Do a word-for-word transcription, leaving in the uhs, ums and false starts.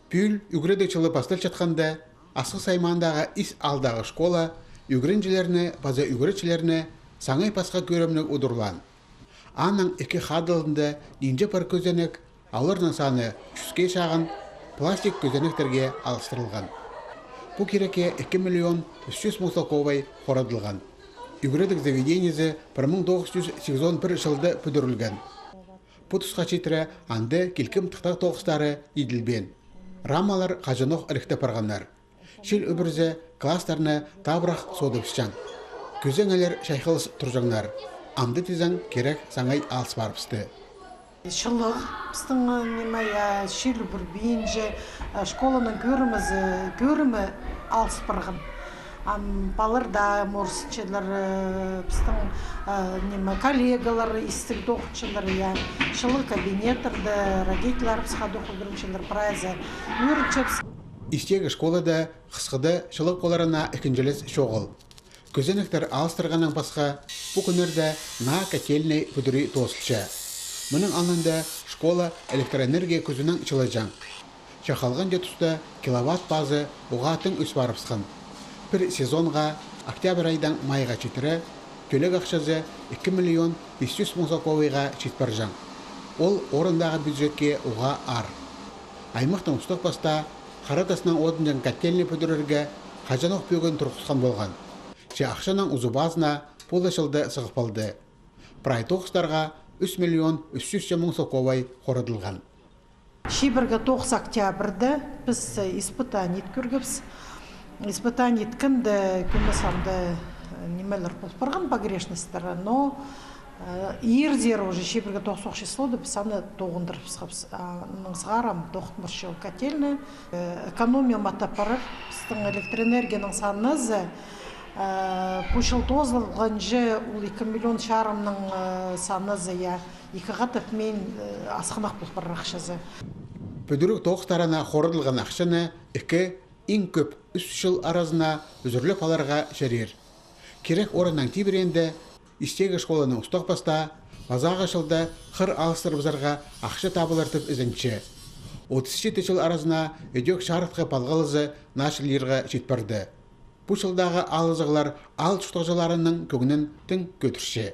Пӱӱл ӱгредіг чылы пасталчатханда, Асхыс аймаандағы Ис аалдағы школа ӱгренҷілерні паза ӱгретчілерні саңай пасха кӧрімніг удурлаан. Аның ікі хадылында нинҷе пар кӧзенек, оларның саны чӱске чағын, пластик кӧзенектерге алыстырылған. Пу кирекке ікі миллион ӱс чӱс муң соковай хорадылған. Ӱгредіг заведениезі пір муң тоғыс чӱс сигізон пір чылда пӱдірілген. Пу тусха читіре анда килкім тыхтағ тоғыстары иділбеен. Рамалар хаҷанох іліктеп парғаннар. Чыл ӱбірзе класстарны табырах содыбысчаң. Кӱзеңелер чайхалыс турҷаңнар. Амды тізең кирек саңай алыс парыбысты. Чылығ пістің, э, ниме, я, чыл ӱбірбинче, э, школаның кӧрімізі, кӧрімі алыс парған. Ам палалар даа морсчалар, э, пістің, э, ниме, коллегалар истіг тоғынчалар, я. Чылығ кабинеттерде родительлерібіс хадох ӱгренчелер, прайзы ӱгренчебіс. Истегі школада хысхыда чылығ поларына ікінҷілес чоғыл. Кӧзенектер алыстырғаннаң пасха, пу кӱннерде наа котельнай пӱдірі тоозылча. Мының алнында школа электроэнергия кӱзінең чылаҷаң. Чахалған даа туста киловатт пазы уғаа тың ӧс парыбысхан. Пір сезонға, октябрь айдаң майға читіре, тӧлег ахчазы ікі миллион пис чӱс муң соковайға чит парҷаң. Ол орындағы бюджетке уғаа аар. Аймахтың устағ пастаа Хара тастаң одынҷаң котельнай пӱдірерге хаҷанох пӧгін турғысхан полған. Че ахчаның узы-пазына пу ла чылда сығып алды. Прай тоғыстарға ӱс миллион ӱс чӱс муң соковай хорадылған. Чибіргі тоғыс октябрьда піс, э, испытание иткергебіс. Испытание иткенде кӧмес анда, э, нимелер пол парған, погрешностьтар, но, э, ирзер уже чибіргі тоғыс числода піс аны тоғындырыбысхабыс. А, анаң сығара ам тоғынмасча ол котельнай. Э, экономия матап парар. Пістің электроэнергияның санызы, э, пу чыл тоозылғанҷа ол ікі миллион чарымның, э, санызы, я. Ікі хатап мин, э, асхынах пол парар ахчазы. Пӱдіріг тоғыстарына хорадылған ахчаны ікі, иң кӧп ӱс чыл аразына ӱзӱрлеп аларға чарир. Кирек орыннаң тибіреенде, истегі школаның устағ пастаа пазағы чылда хыр алыстырыбызарға ахча табылар тіп ізенче. Отыс читі чыл аразына ідӧк чарытхы палғалызы наа чыллирға чит парды. Пу чылдағы алызығлар аал чуртағҷыларының кӧңнін тың кӧдірче.